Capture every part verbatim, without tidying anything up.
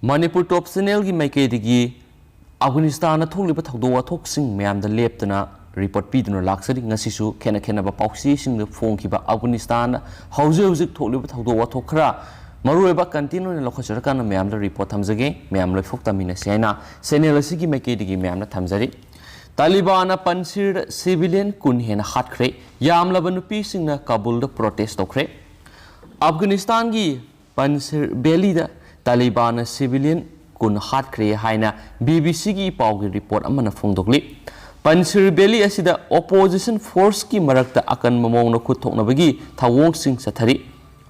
ꯃꯅꯤꯄꯨꯔ ꯇꯣꯞ ꯆꯦꯅꯦꯜꯒꯤ ꯃꯥꯏꯀꯩꯗꯒꯤ ꯑꯐꯒꯥꯅꯤꯁꯇꯥꯟꯗ ꯊꯣꯛꯂꯤꯕ ꯊꯧꯗꯣꯛ ꯋꯥꯊꯣꯛꯁꯤꯡ ꯃꯌꯥꯝꯗ ꯂꯦꯞꯇꯅ ꯔꯤꯄꯣꯔꯠ ꯄꯤꯗꯨꯅ ꯂꯥꯛꯆꯔꯤ꯫ ꯉꯁꯤꯁꯨ ꯈꯦꯠꯅ ꯈꯦꯠꯅꯕ ꯄꯥꯎꯆꯦꯁꯤꯡꯗ ꯐꯣꯡꯈꯤꯕ ꯑꯐꯒꯥꯅꯤꯁꯇꯥꯟꯗ ꯍꯧꯖꯤꯛ ꯍꯧꯖꯤꯛ ꯊꯣꯛꯂꯤꯕ ꯊꯧꯗꯣꯛ ꯋꯥꯊꯣꯛ ꯈꯔ ꯃꯔꯨꯑꯣꯏꯕ ꯀꯟꯇꯦꯟ ꯑꯣꯏꯅ ꯂꯧꯈꯠꯆꯔꯀꯥꯟꯗ ꯃꯌꯥꯝꯗ ꯔꯤꯄꯣꯔꯠ ꯊꯝꯖꯒꯦ꯫ ꯃꯌꯥꯝ ꯂꯣꯏꯐꯥꯎ ꯇꯝꯃꯤꯟꯅꯁꯤ ꯍꯥꯏꯅ ꯆꯦꯅꯦꯜ ꯑꯁꯤꯒꯤ ꯃꯥꯏꯀꯩꯗꯒꯤ ꯃꯌꯥꯝꯅ ꯊꯝꯖꯔꯤ꯫ ꯇꯥꯂꯤꯕꯥꯟꯅ ꯄꯟꯁꯤꯔꯗ ꯁꯤꯚꯤꯂꯤꯌꯟ ꯀꯨꯟ ꯍꯦꯟꯅ ꯍꯥꯠꯈ꯭ꯔꯦ꯫ ꯌꯥꯝꯂꯕ ꯅꯨꯄꯤꯁꯤꯡꯅ ꯀꯥꯕꯨꯜꯗ ꯄ꯭ꯔꯣꯇꯦꯁ ꯇꯧꯈ꯭ꯔꯦ꯫ ꯑꯐꯒꯥꯅꯤꯁꯇꯥꯟꯒꯤ ꯄꯟꯁꯤꯔ ꯚꯦꯂꯤꯗ ꯇꯥꯂꯤꯕꯥꯟꯅ ꯁꯤꯚꯤꯂꯤꯌꯟ ꯀꯨꯟ ꯍꯥꯠꯈ꯭ꯔꯦ ꯍꯥꯏꯅ ꯕꯤ ꯕꯤ ꯁꯤꯒꯤ ꯄꯥꯎꯒꯤ ꯔꯤꯄꯣꯔꯠ ꯑꯃꯅ ꯐꯣꯡꯗꯣꯛꯂꯤ꯫ ꯄꯟꯁꯤꯔ ꯚꯦꯂꯤ ꯑꯁꯤꯗ ꯑꯣꯄꯣꯖꯤꯁꯟ ꯐꯣꯔꯁꯀꯤ ꯃꯔꯛꯇ ꯑꯀꯟꯕ ꯃꯑꯣꯡꯗ ꯈꯨꯠ ꯊꯣꯛꯅꯕꯒꯤ ꯊꯧꯑꯣꯡꯁꯤꯡ ꯆꯠꯊꯔꯤ꯫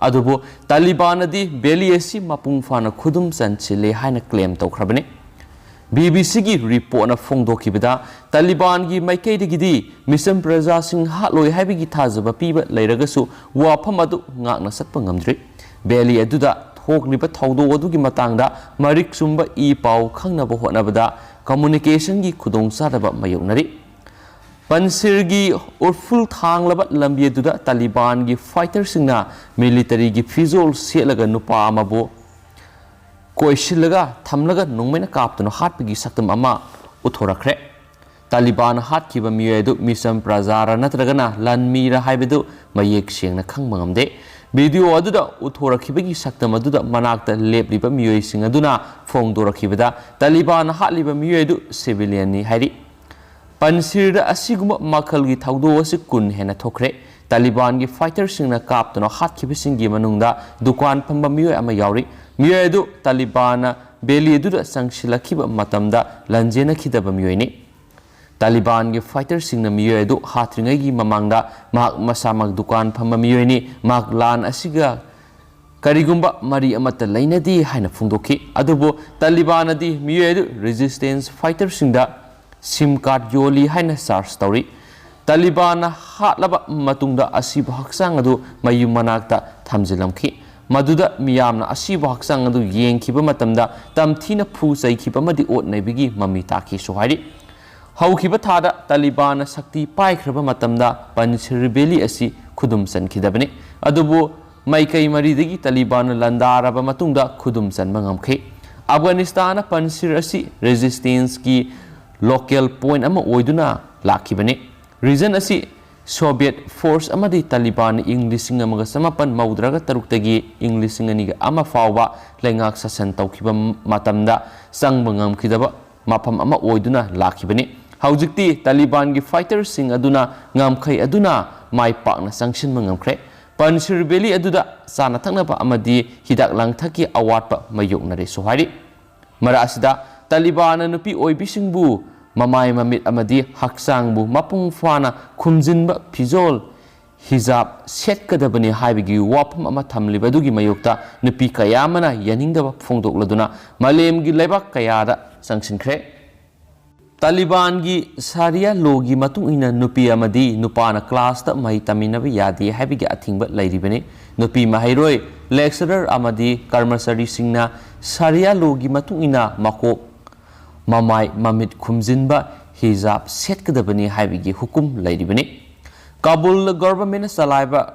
ꯑꯗꯨꯕꯨ ꯇꯥꯂꯤꯕꯥꯟꯅꯗꯤ ꯚꯦꯂꯤ ꯑꯁꯤ ꯃꯄꯨꯡ ꯐꯥꯅ ꯈꯨꯗꯨꯝ ꯆꯟꯁꯤꯜꯂꯦ ꯍꯥꯏꯅ ꯀ꯭ꯂꯦꯝ ꯇꯧꯈ꯭ꯔꯕꯅꯤ꯫ ꯕꯤ ꯕꯤ ꯁꯤꯒꯤ ꯔꯤꯄꯣꯔꯠꯅ ꯐꯣꯡꯗꯣꯛꯈꯤꯕꯗ, ꯇꯥꯂꯤꯕꯥꯟꯒꯤ ꯃꯥꯏꯀꯩꯗꯒꯤꯗꯤ ꯃꯤꯆꯝ ꯄ꯭ꯔꯖꯥꯁꯤꯡ ꯍꯥꯠꯂꯣꯏ ꯍꯥꯏꯕꯒꯤ ꯊꯥꯖꯕ ꯄꯤꯕ ꯂꯩꯔꯒꯁꯨ, ꯋꯥꯐꯝ ꯑꯗꯨ ꯉꯥꯛꯅ ꯆꯠꯄ ꯉꯝꯗ꯭ꯔꯤ꯫ ꯚꯦꯂꯤ ꯑꯗꯨꯗ ꯊꯣꯛꯂꯤꯕ ꯊꯧꯗꯣꯛ ꯑꯗꯨꯒꯤ ꯃꯇꯥꯡꯗ ꯃꯔꯤꯛ ꯆꯨꯝꯕ ꯏ ꯄꯥꯎ ꯈꯪꯅꯕ ꯍꯣꯠꯅꯕꯗ ꯀꯝꯃꯨꯅꯤꯀꯦꯁꯟꯒꯤ ꯈꯨꯗꯣꯡꯆꯥꯗꯕ ꯃꯥꯌꯣꯛꯅꯔꯤ꯫ ꯄꯟꯁꯤꯔꯒꯤ ꯎꯔꯐꯨꯜ ꯊꯥꯡꯂꯕ ꯂꯝꯕꯤ ꯑꯗꯨꯗ ꯇꯥꯂꯤꯕꯥꯟꯒꯤ ꯐꯥꯏꯇꯔꯁꯤꯡꯅ ꯃꯤꯂꯤꯇꯔꯤꯒꯤ ꯐꯤꯖꯣꯜ ꯁꯦꯠꯂꯒ ꯅꯨꯄꯥ ꯑꯃꯕꯨ ꯀꯣꯏꯁꯤꯜꯂꯒ ꯊꯝꯂꯒ ꯅꯣꯡꯃꯩꯅ ꯀꯥꯞꯇꯨꯅ ꯍꯥꯠꯄꯒꯤ ꯁꯛꯇꯝ ꯑꯃ ꯎꯠꯊꯣꯔꯛꯈ꯭ꯔꯦ꯫ ꯇꯥꯂꯤꯕꯥꯟꯅ ꯍꯥꯠꯈꯤꯕ ꯃꯤꯑꯣꯏ ꯑꯗꯨ ꯃꯤꯆꯝ ꯄ꯭ꯔꯖꯥꯔ ꯅꯠꯇ꯭ꯔꯒꯅ ꯂꯥꯟꯃꯤꯔ ꯍꯥꯏꯕꯗꯨ ꯃꯌꯦꯛ ꯁꯦꯡꯅ ꯈꯪꯕ ꯉꯝꯗꯦ꯫ ꯚꯤꯗꯤꯑꯣ ꯑꯗꯨꯗ ꯎꯠꯊꯣꯔꯛꯈꯤꯕꯒꯤ ꯁꯛꯇꯝ ꯑꯗꯨꯗ ꯃꯅꯥꯛꯇ ꯂꯦꯞꯂꯤꯕ ꯃꯤꯑꯣꯏꯁꯤꯡ ꯑꯗꯨꯅ ꯐꯣꯡꯗꯣꯔꯛꯈꯤꯕꯗ, ꯇꯥꯂꯤꯕꯥꯟꯅ ꯍꯥꯠꯂꯤꯕ ꯃꯤꯑꯣꯏ ꯑꯗꯨ ꯁꯤꯚꯤꯂꯤꯌꯟꯅꯤ ꯍꯥꯏꯔꯤ꯫ ꯄꯟꯁꯤꯔꯗ ꯑꯁꯤꯒꯨꯝꯕ ꯃꯈꯜꯒꯤ ꯊꯧꯗꯣꯛ ꯑꯁꯤ ꯀꯨꯟ ꯍꯦꯟꯅ ꯊꯣꯛꯈ꯭ꯔꯦ꯫ ꯇꯥꯂꯤꯕꯥꯟꯒꯤ ꯐꯥꯏꯇꯔꯁꯤꯡꯅ ꯀꯥꯞꯇꯨꯅ ꯍꯥꯠꯈꯤꯕꯁꯤꯡꯒꯤ ꯃꯅꯨꯡꯗ ꯗꯨꯀꯥꯟ ꯐꯝꯕ ꯃꯤꯑꯣꯏ ꯑꯃ ꯌꯥꯎꯔꯤ꯫ ꯃꯤꯑꯣꯏ ꯑꯗꯨ ꯇꯥꯂꯤꯕꯥꯟꯅ ꯚꯦꯂꯤ ꯑꯗꯨꯗ ꯆꯪꯁꯤꯜꯂꯛꯈꯤꯕ ꯃꯇꯝꯗ ꯂꯥꯟꯖꯦꯟꯅꯈꯤꯗꯕ ꯃꯤꯑꯣꯏꯅꯤ꯫ ꯇꯥꯂꯤꯕꯥꯟꯒꯤ ꯐꯥꯏꯇꯔꯁꯤꯡꯅ ꯃꯤꯑꯣꯏ ꯑꯗꯨ ꯍꯥꯠꯇ꯭ꯔꯤꯉꯩꯒꯤ ꯃꯃꯥꯡꯗ ꯃꯍꯥꯛ ꯃꯁꯥꯃꯛ ꯗꯨꯀꯥꯟ ꯐꯝꯕ ꯃꯤꯑꯣꯏꯅꯤ꯫ ꯃꯍꯥꯛ ꯂꯥꯟ ꯑꯁꯤꯒ ꯀꯔꯤꯒꯨꯝꯕ ꯃꯔꯤ ꯑꯃꯠꯇ ꯂꯩꯅꯗꯦ ꯍꯥꯏꯅ ꯐꯣꯡꯗꯣꯛꯈꯤ꯫ ꯑꯗꯨꯕꯨ ꯇꯥꯂꯤꯕꯥꯟꯅꯗꯤ ꯃꯤꯑꯣꯏ ꯑꯗꯨ ꯔꯦꯖꯤꯁꯇꯦꯟꯁ ꯐꯥꯏꯇꯔꯁꯤꯡꯗ ꯁꯤꯝ ꯀꯥꯔꯗ ꯌꯣꯜꯂꯤ ꯍꯥꯏꯅ ꯆꯥꯔꯖ ꯇꯧꯔꯤ꯫ ꯇꯥꯂꯤꯕꯥꯟꯅ ꯍꯥꯠꯂꯕ ꯃꯇꯨꯡꯗ ꯑꯁꯤꯕ ꯍꯛꯆꯥꯡ ꯑꯗꯨ ꯃꯌꯨꯝ ꯃꯅꯥꯛꯇ ꯊꯝꯖꯤꯜꯂꯝꯈꯤ꯫ ꯃꯗꯨꯗ ꯃꯤꯌꯥꯝꯅ ꯑꯁꯤꯕ ꯍꯛꯆꯥꯡ ꯑꯗꯨ ꯌꯦꯡꯈꯤꯕ ꯃꯇꯝꯗ ꯇꯝꯊꯤꯅ ꯐꯨ ꯆꯩꯈꯤꯕ ꯑꯃꯗꯤ ꯑꯣꯠ ꯅꯩꯕꯒꯤ ꯃꯃꯤ ꯇꯥꯈꯤꯁꯨ ꯍꯥꯏꯔꯤ꯫ ꯍꯧꯈꯤꯕ ꯊꯥꯗ ꯇꯥꯂꯤꯕꯥꯟꯅ ꯁꯛꯇꯤ ꯄꯥꯏꯈ꯭ꯔꯕ ꯃꯇꯝꯗ ꯄꯟꯁꯤꯔ ꯚꯦꯂꯤ ꯑꯁꯤ ꯈꯨꯗꯨꯝ ꯆꯟꯈꯤꯗꯕꯅꯤ꯫ ꯑꯗꯨꯕꯨ ꯃꯥꯏꯀꯩ ꯃꯔꯤꯗꯒꯤ ꯇꯥꯂꯤꯕꯥꯟꯅ ꯂꯥꯟꯗꯥꯔꯕ ꯃꯇꯨꯡꯗ ꯈꯨꯗꯨꯝ ꯆꯟꯕ ꯉꯝꯈꯤ꯫ ꯑꯐꯒꯥꯅꯤꯁꯇꯥꯟꯅ ꯄꯟꯁꯤꯔ ꯑꯁꯤ ꯔꯦꯖꯤꯁꯇꯦꯟꯁꯀꯤ ꯂꯣꯀꯦꯜ ꯄꯣꯏꯟꯠ ꯑꯃ ꯑꯣꯏꯗꯨꯅ ꯂꯥꯛꯈꯤꯕꯅꯤ꯫ ꯔꯤꯖꯟ ꯑꯁꯤ ꯁꯣꯚꯤꯌꯦꯠ ꯐꯣꯔꯁ ꯑꯃꯗꯤ ꯇꯥꯂꯤꯕꯥꯟꯅ ꯏꯪ ꯂꯤꯁꯤꯡ ꯑꯃꯒ ꯆꯃꯥꯄꯟ ꯃꯧꯗ꯭ꯔꯥꯒ ꯇꯔꯨꯛꯇꯒꯤ ꯏꯪ ꯂꯤꯁꯤꯡ ꯑꯅꯤꯒ ꯑꯃ ꯐꯥꯎꯕ ꯂꯩꯉꯥꯛ ꯁꯥꯁꯟ ꯇꯧꯈꯤꯕ ꯃꯇꯝꯗ ꯆꯪꯕ ꯉꯝꯈꯤꯗꯕ ꯃꯐꯝ ꯑꯃ ꯑꯣꯏꯗꯨꯅ ꯂꯥꯛꯈꯤꯕꯅꯤ꯫ ꯍꯧꯖꯤꯛꯇꯤ ꯇꯥꯂꯤꯕꯥꯟꯒꯤ ꯐꯥꯏꯇꯔꯁꯤꯡ ꯑꯗꯨꯅ ꯉꯝꯈꯩ ꯑꯗꯨꯅ ꯃꯥꯏ ꯄꯥꯛꯅ ꯆꯪꯁꯤꯟꯕ ꯉꯝꯈ꯭ꯔꯦ꯫ ꯄꯟꯁꯤꯔ ꯚꯦꯂꯤ ꯑꯗꯨꯗ ꯆꯥꯅ ꯊꯛꯅꯕ ꯑꯃꯗꯤ ꯍꯤꯗꯥꯛ ꯂꯥꯡꯊꯛꯀꯤ ꯑꯋꯥꯠꯄ ꯃꯥꯌꯣꯛꯅꯔꯦꯁꯨ ꯍꯥꯏꯔꯤ꯫ ꯃꯔꯛ ꯑꯁꯤꯗ ꯇꯥꯂꯤꯕꯥꯟꯅ ꯅꯨꯄꯤ ꯑꯣꯏꯕꯤꯁꯤꯡꯕꯨ ꯃꯃꯥꯏ ꯃꯃꯤꯠ ꯑꯃꯗꯤ ꯍꯛꯆꯥꯡꯕꯨ ꯃꯄꯨꯡ ꯐꯥꯅ ꯈꯨꯝꯖꯤꯟꯕ ꯐꯤꯖꯣꯜ ꯍꯤꯖꯥꯕ ꯁꯦꯠꯀꯗꯕꯅꯤ ꯍꯥꯏꯕꯒꯤ ꯋꯥꯐꯝ ꯑꯃ ꯊꯝꯂꯤꯕ ꯑꯗꯨꯒꯤ ꯃꯥꯌꯣꯛꯇ ꯅꯨꯄꯤ ꯀꯌꯥ ꯑꯃꯅ ꯌꯥꯅꯤꯡꯗꯕ ꯐꯣꯡꯗꯣꯛꯂꯗꯨꯅ ꯃꯥꯂꯦꯝꯒꯤ ꯂꯩꯕꯥꯛ ꯀꯌꯥꯗ ꯆꯪꯁꯤꯟꯈ꯭ꯔꯦ꯫ ꯇꯥꯂꯤꯕꯥꯟꯒꯤ ꯁꯥꯔꯤꯌꯥ ꯂꯣꯒꯤ ꯃꯇꯨꯡ ꯏꯟꯅ ꯅꯨꯄꯤ ꯑꯃꯗꯤ ꯅꯨꯄꯥꯅ ꯀ꯭ꯂꯥꯁꯇ ꯃꯍꯩ ꯇꯝꯃꯤꯟꯅꯕ ꯌꯥꯗꯦ ꯍꯥꯏꯕꯒꯤ ꯑꯊꯤꯡꯕ ꯂꯩꯔꯤꯕꯅꯤ꯫ ꯅꯨꯄꯤ ꯃꯍꯩꯔꯣꯏ, ꯂꯦꯛꯆꯔꯔ ꯑꯃꯗꯤ ꯀꯔꯃꯆꯥꯔꯤꯁꯤꯡꯅ ꯁꯥꯔꯤꯌꯥ ꯂꯣꯒꯤ ꯃꯇꯨꯡ ꯏꯟꯅ ꯃꯀꯣꯛ, ꯃꯃꯥꯏ, ꯃꯃꯤꯠ ꯈꯨꯝꯖꯤꯟꯕ ꯍꯤꯖꯥꯕ ꯁꯦꯠꯀꯗꯕꯅꯤ ꯍꯥꯏꯕꯒꯤ ꯍꯨꯀꯨꯝ ꯂꯩꯔꯤꯕꯅꯤ꯫ ꯀꯥꯕꯨꯜ ꯒꯚꯔꯟꯃꯦꯟꯠꯅ ꯆꯂꯥꯏꯕ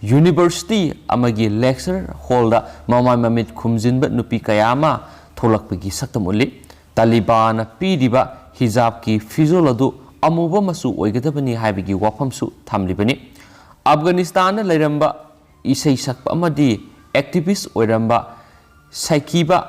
ꯌꯨꯅꯤꯚꯔꯁꯤꯇꯤ ꯑꯃꯒꯤ ꯂꯦꯛꯆꯔ ꯍꯣꯜꯗ ꯃꯃꯥꯏ ꯃꯃꯤꯠ ꯈꯨꯝꯖꯤꯟꯕ ꯅꯨꯄꯤ ꯀꯌꯥ ꯑꯃ ꯊꯣꯛꯂꯛꯄꯒꯤ ꯁꯛꯇꯝ ꯎꯠꯂꯤ꯫ ꯇꯥꯂꯤꯕꯥꯟꯅ ꯄꯤꯔꯤꯕ ꯍꯤꯖꯥꯕꯀꯤ ꯐꯤꯖꯣꯜ ꯑꯗꯨ ꯑꯃꯨꯕ ꯃꯆꯨ ꯑꯣꯏꯒꯗꯕꯅꯤ ꯍꯥꯏꯕꯒꯤ ꯋꯥꯐꯝꯁꯨ ꯊꯝꯂꯤꯕꯅꯤ꯫ ꯑꯐꯒꯥꯅꯤꯁꯇꯥꯟꯗ ꯂꯩꯔꯝꯕ ꯏꯁꯩ ꯁꯛꯄ ꯑꯃꯗꯤ ꯑꯦꯛꯇꯤꯚꯤꯁ꯭ꯠ ꯑꯣꯏꯔꯝꯕ ꯁꯥꯏꯀꯤꯕ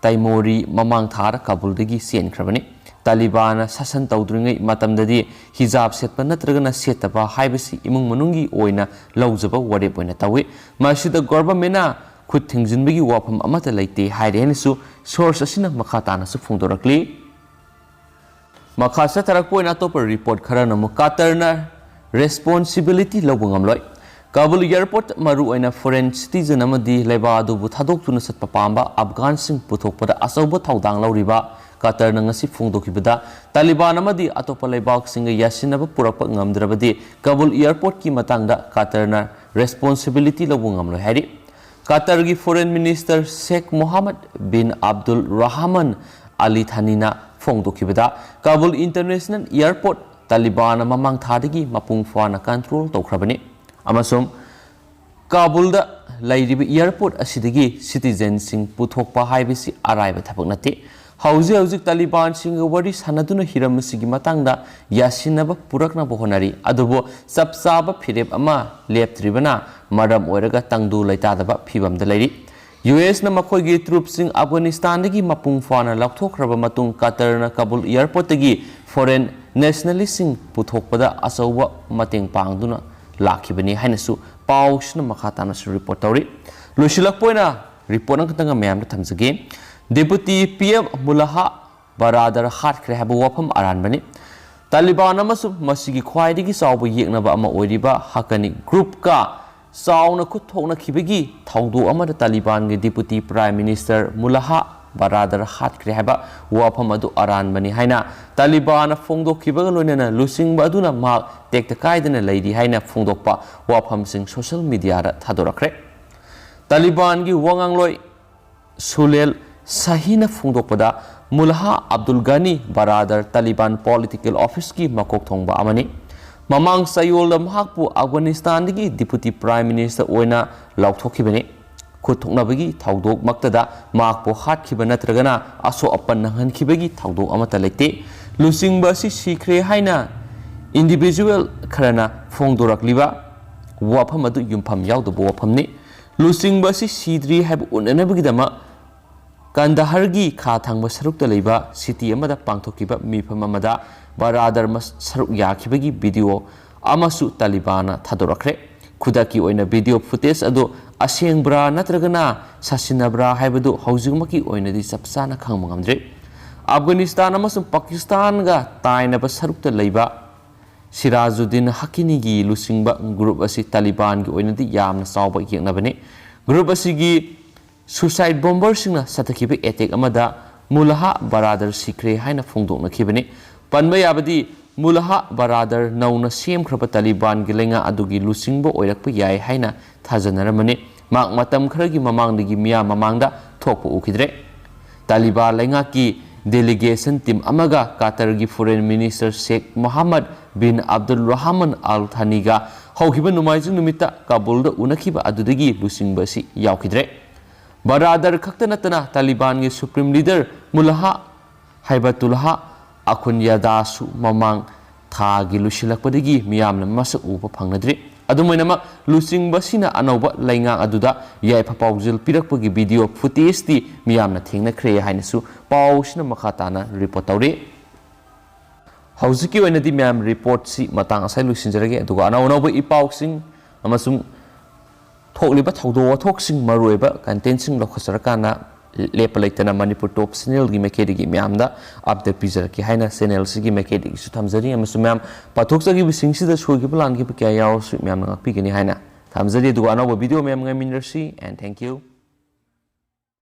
ꯇꯥꯏꯃꯣꯔꯤ ꯃꯃꯥꯡ ꯊꯥꯗ ꯀꯥꯕꯨꯜꯗꯒꯤ ꯆꯦꯟꯈ꯭ꯔꯕꯅꯤ꯫ ꯇꯥꯂꯤꯕꯥꯟꯅ ꯁꯥꯁꯟ ꯇꯧꯗ꯭ꯔꯤꯉꯩ ꯃꯇꯝꯗꯗꯤ ꯍꯤꯖꯥꯕ ꯁꯦꯠꯄ ꯅꯠꯇ꯭ꯔꯒꯅ ꯁꯦꯠꯇꯕ ꯍꯥꯏꯕꯁꯤ ꯏꯃꯨꯡ ꯃꯅꯨꯡꯒꯤ ꯑꯣꯏꯅ ꯂꯧꯖꯕ ꯋꯥꯔꯦꯞ ꯑꯣꯏꯅ ꯇꯧꯏ꯫ ꯃꯁꯤꯗ ꯒꯣꯚꯔꯟꯃꯦꯟꯠꯅ ꯈꯨꯠ ꯊꯤꯡꯖꯤꯟꯕꯒꯤ ꯋꯥꯐꯝ ꯑꯃꯠꯇ ꯂꯩꯇꯦ ꯍꯥꯏꯔꯤ ꯍꯥꯏꯅꯁꯨ ꯁꯣꯔꯁ ꯑꯁꯤꯅ ꯃꯈꯥ ꯇꯥꯅꯁꯨ ꯐꯣꯡꯗꯣꯔꯛꯂꯤ꯫ ꯃꯈꯥ ꯆꯠꯊꯔꯛꯄ ꯑꯣꯏꯅ ꯑꯇꯣꯞꯄ ꯔꯤꯄꯣꯔꯠ ꯈꯔꯅ ꯑꯃꯨꯛ ꯀꯇꯔꯅ ꯔꯦꯁꯄꯣꯟꯁꯤꯕꯤꯂꯤꯇꯤ ꯂꯧꯕ ꯉꯝꯂꯣꯏ꯫ ꯀꯥꯕꯨꯜ ꯑꯦꯌꯔꯄꯣꯔꯠ ꯃꯔꯨꯑꯣꯏꯅ ꯐꯣꯔꯦꯟ ꯁꯤꯇꯤꯖꯟ ꯑꯃꯗꯤ ꯂꯩꯕꯥꯛ ꯑꯗꯨꯕꯨ ꯊꯥꯗꯣꯛꯇꯨꯅ ꯆꯠꯄ ꯄꯥꯝꯕ ꯑꯐꯒꯥꯟꯁꯤꯡ ꯄꯨꯊꯣꯛꯄꯗ ꯑꯆꯧꯕ ꯊꯧꯗꯥꯡ ꯂꯧꯔꯤꯕ ꯀꯇꯔꯅ ꯉꯁꯤ ꯐꯣꯡꯗꯣꯛꯈꯤꯕꯗ ꯇꯥꯂꯤꯕꯥꯟ ꯑꯃꯗꯤ ꯑꯇꯣꯞꯄ ꯂꯩꯕꯥꯛꯁꯤꯡꯒ ꯌꯥꯁꯤꯟꯅꯕ ꯄꯨꯔꯛꯄ ꯉꯝꯗ꯭ꯔꯕꯗꯤ ꯀꯥꯕꯨꯜ ꯑꯦꯌꯔꯄꯣꯔꯠꯀꯤ ꯃꯇꯥꯡꯗ ꯀꯇꯔꯅ ꯔꯦꯁꯄꯣꯟꯁꯤꯕꯤꯂꯤꯇꯤ ꯂꯧꯕ ꯉꯝꯂꯣꯏ ꯍꯥꯏꯔꯤ꯫ ꯀꯇꯔꯒꯤ ꯐꯣꯔꯦꯟ ꯃꯤꯅꯤꯁꯇꯔ ꯁꯦꯈ ꯃꯣꯍꯥꯃꯗ ꯕꯤꯟ ꯑꯕꯗꯨꯜ ꯔꯍꯃꯟ ꯑꯂꯤ ꯊꯥꯅꯤꯅ ꯐꯣꯡꯗꯣꯛꯈꯤꯕꯗ ꯀꯥꯕꯨꯜ ꯏꯟꯇꯔꯅꯦꯁꯅꯦꯜ ꯑꯦꯌꯔꯄꯣꯔꯠ ꯇꯥꯂꯤꯕꯥꯟꯅ ꯃꯃꯥꯡ ꯊꯥꯗꯒꯤ ꯃꯄꯨꯡ ꯐꯥꯅ ꯀꯟꯇ꯭ꯔꯣꯜ ꯇꯧꯈ꯭ꯔꯕꯅꯤ ꯑꯃꯁꯨꯡ ꯀꯥꯕꯨꯜꯗ ꯂꯩꯔꯤꯕ ꯑꯦꯌꯔꯄꯣꯔꯠ ꯑꯁꯤꯗꯒꯤ ꯁꯤꯇꯤꯖꯦꯟꯁꯤꯡ ꯄꯨꯊꯣꯛꯄ ꯍꯥꯏꯕꯁꯤ ꯑꯔꯥꯏꯕ ꯊꯕꯛ ꯅꯠꯇꯦ꯫ ꯍꯧꯖꯤꯛ ꯍꯧꯖꯤꯛ ꯇꯥꯂꯤꯕꯥꯟꯁꯤꯡꯒ ꯋꯥꯔꯤ ꯁꯥꯟꯅꯗꯨꯅ ꯍꯤꯔꯝ ꯑꯁꯤꯒꯤ ꯃꯇꯥꯡꯗ ꯌꯥꯁꯤꯟꯅꯕ ꯄꯨꯔꯛꯅꯕ ꯍꯣꯠꯅꯔꯤ꯫ ꯑꯗꯨꯕꯨ ꯆꯞ ꯆꯥꯕ ꯐꯤꯔꯦꯞ ꯑꯃ ꯂꯦꯞꯇ꯭ꯔꯤꯕꯅ ꯃꯔꯝ ꯑꯣꯏꯔꯒ ꯇꯪꯗꯨ ꯂꯩꯇꯥꯗꯕ ꯐꯤꯕꯝꯗ ꯂꯩꯔꯤ꯫ ꯌꯨ ꯑꯦꯁꯅ ꯃꯈꯣꯏꯒꯤ ꯇ꯭ꯔꯨꯞꯁꯤꯡ ꯑꯐꯒꯥꯅꯤꯁꯇꯥꯟꯗꯒꯤ ꯃꯄꯨꯡ ꯐꯥꯅ ꯂꯧꯊꯣꯛꯈ꯭ꯔꯕ ꯃꯇꯨꯡ, ꯀꯇꯔꯅ ꯀꯥꯕꯨꯜ ꯑꯦꯌꯔꯄꯣꯔꯠꯇꯒꯤ ꯐꯣꯔꯦꯟ ꯅꯦꯁꯅꯦꯂꯤꯁꯁꯤꯡ ꯄꯨꯊꯣꯛꯄꯗ ꯑꯆꯧꯕ ꯃꯇꯦꯡ ꯄꯥꯡꯗꯨꯅ ꯂꯥꯛꯈꯤꯕꯅꯤ ꯍꯥꯏꯅꯁꯨ ꯄꯥꯎꯁꯤꯅ ꯃꯈꯥ ꯇꯥꯅꯁꯨ ꯔꯤꯄꯣꯔꯠ ꯇꯧꯔꯤ꯫ ꯂꯣꯏꯁꯤꯜꯂꯛꯄ ꯑꯣꯏꯅ ꯔꯤꯄꯣꯔꯠ ꯑꯃꯈꯛꯇꯪꯒ ꯃꯌꯥꯝꯗ ꯊꯝꯖꯒꯦ꯫ ꯗꯦꯄꯨꯇꯤ ꯄꯤ ꯑꯦꯝ ꯃꯨꯂꯥꯍꯥ ꯕꯔꯥꯗꯔ ꯍꯥꯠꯈ꯭ꯔꯦ ꯍꯥꯏꯕ ꯋꯥꯐꯝ ꯑꯔꯥꯟꯕꯅꯤ꯫ ꯇꯥꯂꯤꯕꯥꯟ ꯑꯃꯁꯨꯡ ꯃꯁꯤꯒꯤ ꯈ꯭ꯋꯥꯏꯗꯒꯤ ꯆꯥꯎꯕ ꯌꯦꯛꯅꯕ ꯑꯃ ꯑꯣꯏꯔꯤꯕ ꯍꯀꯥꯅꯤ ꯒ꯭ꯔꯨꯞꯀ ꯆꯥꯎꯅ ꯈꯨꯠ ꯊꯣꯛꯅꯈꯤꯕꯒꯤ ꯊꯧꯗꯣꯛ ꯑꯃꯗ ꯇꯥꯂꯤꯕꯥꯟꯒꯤ ꯗꯤꯄꯨꯇꯤ ꯄ꯭ꯔꯥꯏꯝ ꯃꯤꯅꯤꯁꯇꯔ ꯃꯨꯂꯥꯍꯥ ꯕꯔꯥꯗꯔ ꯍꯥꯠꯈ꯭ꯔꯦ ꯍꯥꯏꯕ ꯋꯥꯐꯝ ꯑꯗꯨ ꯑꯔꯥꯟꯕꯅꯤ ꯍꯥꯏꯅ ꯇꯥꯂꯤꯕꯥꯟꯅ ꯐꯣꯡꯗꯣꯛꯈꯤꯕꯒ ꯂꯣꯏꯅꯅ ꯂꯨꯆꯤꯡꯕ ꯑꯗꯨꯅ ꯃꯍꯥꯛ ꯇꯦꯛꯇ ꯀꯥꯏꯗꯅ ꯂꯩꯔꯤ ꯍꯥꯏꯅ ꯐꯣꯡꯗꯣꯛꯄ ꯋꯥꯐꯝꯁꯤꯡ ꯁꯣꯁꯤꯌꯦꯜ ꯃꯤꯗꯤꯌꯥꯗ ꯊꯥꯗꯣꯔꯛꯈ꯭ꯔꯦ꯫ ꯇꯥꯂꯤꯕꯥꯟꯒꯤ ꯋꯥꯉꯥꯡꯂꯣꯏ ꯁꯨꯂꯦꯜ ꯁꯍꯤꯅ ꯐꯣꯡꯗꯣꯛꯄꯗ, ꯃꯨꯂꯥꯍꯥ ꯑꯕꯗꯨꯜ ꯒꯅꯤ ꯕꯔꯥꯗꯔ ꯇꯥꯂꯤꯕꯥꯟ ꯄꯣꯂꯤꯇꯤꯀꯦꯜ ꯑꯣꯐꯤꯁꯀꯤ ꯃꯀꯣꯛ ꯊꯣꯡꯕ ꯑꯃꯅꯤ꯫ ꯃꯃꯥꯡ ꯆꯌꯣꯜꯗ ꯃꯍꯥꯛꯄꯨ ꯑꯐꯒꯥꯅꯤꯁꯇꯥꯟꯗꯒꯤ ꯗꯤꯄꯨꯇꯤ ꯄ꯭ꯔꯥꯏꯝ ꯃꯤꯅꯤꯁꯇꯔ ꯑꯣꯏꯅ ꯂꯥꯎꯊꯣꯛꯈꯤꯕꯅꯤ꯫ ꯈꯨꯠ ꯊꯣꯛꯅꯕꯒꯤ ꯊꯧꯗꯣꯛꯃꯛꯇꯗ ꯃꯍꯥꯛꯄꯨ ꯍꯥꯠꯈꯤꯕ ꯅꯠꯇ꯭ꯔꯒꯅ ꯑꯁꯣꯛ ꯑꯄꯟ ꯅꯪꯍꯟꯈꯤꯕꯒꯤ ꯊꯧꯗꯣꯛ ꯑꯃꯠꯇ ꯂꯩꯇꯦ꯫ ꯂꯨꯆꯤꯡꯕ ꯑꯁꯤ ꯁꯤꯈ꯭ꯔꯦ ꯍꯥꯏꯅ ꯏꯟꯗꯤꯚꯤꯖꯨꯋꯦꯜ ꯈꯔꯅ ꯐꯣꯡꯗꯣꯔꯛꯂꯤꯕ ꯋꯥꯐꯝ ꯑꯗꯨ ꯌꯨꯝꯐꯝ ꯌꯥꯎꯗꯕ ꯋꯥꯐꯝꯅꯤ꯫ ꯂꯨꯆꯤꯡꯕ ꯑꯁꯤ ꯁꯤꯗ꯭ꯔꯤ ꯍꯥꯏꯕ ꯎꯠꯅꯅꯕꯒꯤꯗꯃꯛ ꯀꯟꯗꯍꯔꯒꯤ ꯈꯥ ꯊꯪꯕ ꯁꯔꯨꯛꯇ ꯂꯩꯕ ꯁꯤꯇꯤ ꯑꯃꯗ ꯄꯥꯡꯊꯣꯛꯈꯤꯕ ꯃꯤꯐꯝ ꯑꯃꯗ ꯕꯔꯥꯗꯔ ꯃꯁ-, ꯁꯔꯨꯛ ꯌꯥꯈꯤꯕꯒꯤ ꯚꯤꯗꯤꯑꯣ ꯑꯃꯁꯨ ꯇꯥꯂꯤꯕꯥꯟꯅ ꯊꯥꯗꯣꯔꯛꯈ꯭ꯔꯦ꯫ ꯈꯨꯗꯛꯀꯤ ꯑꯣꯏꯅ ꯚꯤꯗꯤꯑꯣ ꯐꯨꯇꯦꯖ ꯑꯗꯨ ꯑꯁꯦꯡꯕ꯭ꯔꯥ ꯅꯠꯇ꯭ꯔꯒꯅ ꯁꯥꯁꯤꯟꯅꯕ꯭ꯔꯥ ꯍꯥꯏꯕꯗꯨ ꯍꯧꯖꯤꯛꯃꯛꯀꯤ ꯑꯣꯏꯅꯗꯤ ꯆꯞ ꯆꯥꯅ ꯈꯪꯕ ꯉꯝꯗ꯭ꯔꯤ꯫ ꯑꯐꯒꯥꯅꯤꯁꯇꯥꯟ ꯑꯃꯁꯨꯡ ꯄꯥꯀꯤꯁꯇꯥꯟꯒ ꯇꯥꯏꯅꯕ ꯁꯔꯨꯛꯇ ꯂꯩꯕ ꯁꯤꯔꯥꯖꯨꯗꯤꯟ ꯍꯀꯤꯅꯤꯒꯤ ꯂꯨꯆꯤꯡꯕ ꯒ꯭ꯔꯨꯞ ꯑꯁꯤ ꯇꯥꯂꯤꯕꯥꯟꯒꯤ ꯑꯣꯏꯅꯗꯤ ꯌꯥꯝꯅ ꯆꯥꯎꯕ ꯌꯦꯛꯅꯕꯅꯤ꯫ ꯒ꯭ꯔꯨꯞ ꯑꯁꯤꯒꯤ ꯁꯨꯁꯥꯏꯠ ꯕꯣꯝꯕꯔꯁꯤꯡꯅ ꯆꯠꯊꯈꯤꯕ ꯑꯦꯇꯦꯛ ꯑꯃꯗ ꯃꯨꯂꯥꯍꯥ ꯕꯔꯥꯗꯔ ꯁꯤꯈ꯭ꯔꯦ ꯍꯥꯏꯅ ꯐꯣꯡꯗꯣꯛꯅꯈꯤꯕꯅꯤ꯫ ꯄꯟꯕ ꯌꯥꯕꯗꯤ, ꯃꯨꯂꯥꯍꯥ ꯕꯔꯥꯗꯔ ꯅꯧꯅ ꯁꯦꯝꯈ꯭ꯔꯕ ꯇꯥꯂꯤꯕꯥꯟꯒꯤ ꯂꯩꯉꯥꯛ ꯑꯗꯨꯒꯤ ꯂꯨꯆꯤꯡꯕ ꯑꯣꯏꯔꯛꯄ ꯌꯥꯏ ꯍꯥꯏꯅ ꯊꯥꯖꯅꯔꯝꯕꯅꯤ꯫ ꯃꯍꯥꯛ ꯃꯇꯝ ꯈꯔꯒꯤ ꯃꯃꯥꯡꯗꯒꯤ ꯃꯤꯌꯥꯝ ꯃꯃꯥꯡꯗ ꯊꯣꯛꯄ ꯎꯈꯤꯗ꯭ꯔꯦ꯫ ꯇꯥꯂꯤꯕꯥꯟ ꯂꯩꯉꯥꯛꯀꯤ ꯗꯦꯂꯤꯒꯦꯁꯟ ꯇꯤꯝ ꯑꯃꯒ ꯀꯥꯇꯔꯒꯤ ꯐꯣꯔꯦꯟ ꯃꯤꯅꯤꯁꯇꯔ ꯁꯦꯈ ꯃꯣꯍꯥꯃꯗ ꯕꯤꯟ ꯑꯕꯗꯨꯜ ꯔꯍꯃꯟ ꯑꯜ ꯊꯥꯅꯤꯒ ꯍꯧꯈꯤꯕ ꯅꯣꯡꯃꯥꯏꯖꯤꯡ ꯅꯨꯃꯤꯠꯇ ꯀꯥꯕꯨꯜꯗ ꯎꯅꯈꯤꯕ ꯑꯗꯨꯗꯒꯤ ꯂꯨꯆꯤꯡꯕ ꯑꯁꯤ ꯌꯥꯎꯈꯤꯗ꯭ꯔꯦ꯫ ꯕꯔꯥꯗꯔ ꯈꯛꯇ ꯅꯠꯇꯅ ꯇꯥꯂꯤꯕꯥꯟꯒꯤ ꯁꯨꯄ꯭ꯔꯤꯝ ꯂꯤꯗꯔ ꯃꯨꯂꯥꯍꯥ ꯍꯥꯏꯕꯇꯨꯜꯍꯥ ꯑꯈꯨꯟꯌꯥꯗꯥꯁꯨ ꯃꯃꯥꯡ ꯊꯥꯒꯤ ꯂꯣꯏꯁꯤꯜꯂꯛꯄꯗꯒꯤ ꯃꯤꯌꯥꯝꯅ ꯃꯁꯛ ꯎꯕ ꯐꯪꯅꯗ꯭ꯔꯤ꯫ ꯑꯗꯨꯝ ꯑꯣꯏꯅꯃꯛ, ꯂꯨꯆꯤꯡꯕꯁꯤꯅ ꯑꯅꯧꯕ ꯂꯩꯉꯥꯛ ꯑꯗꯨꯗ ꯌꯥꯏꯐ ꯄꯥꯎꯖꯦꯜ ꯄꯤꯔꯛꯄꯒꯤ ꯚꯤꯗꯤꯑꯣ ꯐꯨꯇꯦꯖꯇꯤ ꯃꯤꯌꯥꯝꯅ ꯊꯦꯡꯅꯈ꯭ꯔꯦ ꯍꯥꯏꯅꯁꯨ ꯄꯥꯎꯁꯤꯅ ꯃꯈꯥ ꯇꯥꯅ ꯔꯤꯄꯣꯔꯠ ꯇꯧꯔꯤ꯫ ꯍꯧꯖꯤꯛꯀꯤ ꯑꯣꯏꯅꯗꯤ ꯃꯌꯥꯝ ꯔꯤꯄꯣꯔꯠꯁꯤ ꯃꯇꯥꯡ ꯑꯁꯥꯏ ꯂꯣꯏꯁꯤꯟꯖꯔꯒꯦ, ꯑꯗꯨꯒ ꯑꯅꯧ ꯑꯅꯧꯕ ꯏ ꯄꯥꯎꯁꯤꯡ ꯑꯃꯁꯨꯡ ꯊꯣꯛꯂꯤꯕ ꯊꯧꯗꯣꯛ ꯋꯥꯊꯣꯛꯁꯤꯡ, ꯃꯔꯨꯑꯣꯏꯕ ꯀꯟꯇꯦꯟꯁꯤꯡ ꯂꯧꯈꯠꯆꯔꯀꯥꯟꯗ ꯂꯦꯞꯄ ꯂꯩꯇꯅ ꯃꯅꯤꯄꯨꯔ ꯇꯣꯞ ꯆꯦꯅꯦꯜꯒꯤ ꯃꯥꯏꯀꯩꯗꯒꯤ ꯃꯌꯥꯝꯗ ꯑꯞꯗꯦꯠ ꯄꯤꯖꯔꯛꯀꯦ ꯍꯥꯏꯅ ꯆꯦꯅꯦꯜꯁꯤꯒꯤ ꯃꯥꯏꯀꯩꯗꯒꯤꯁꯨ ꯊꯝꯖꯔꯤ꯫ ꯑꯃꯁꯨꯡ ꯃꯌꯥꯝ ꯄꯥꯊꯣꯛꯆꯈꯤꯕꯁꯤꯡꯁꯤꯗ ꯁꯣꯏꯈꯤꯕ ꯂꯥꯟꯈꯤꯕ ꯀꯌꯥ ꯌꯥꯎꯔꯁꯨ ꯃꯌꯥꯝꯅ ꯉꯥꯛꯄꯤꯒꯅꯤ ꯍꯥꯏꯅ ꯊꯝꯖꯔꯤ꯫ ꯑꯗꯨꯒ ꯑꯅꯧꯕ ꯚꯤꯗꯤꯑꯣ ꯃꯌꯥꯝ ꯉꯥꯏꯃꯤꯟꯅꯔꯁꯤ꯫ And thank you꯫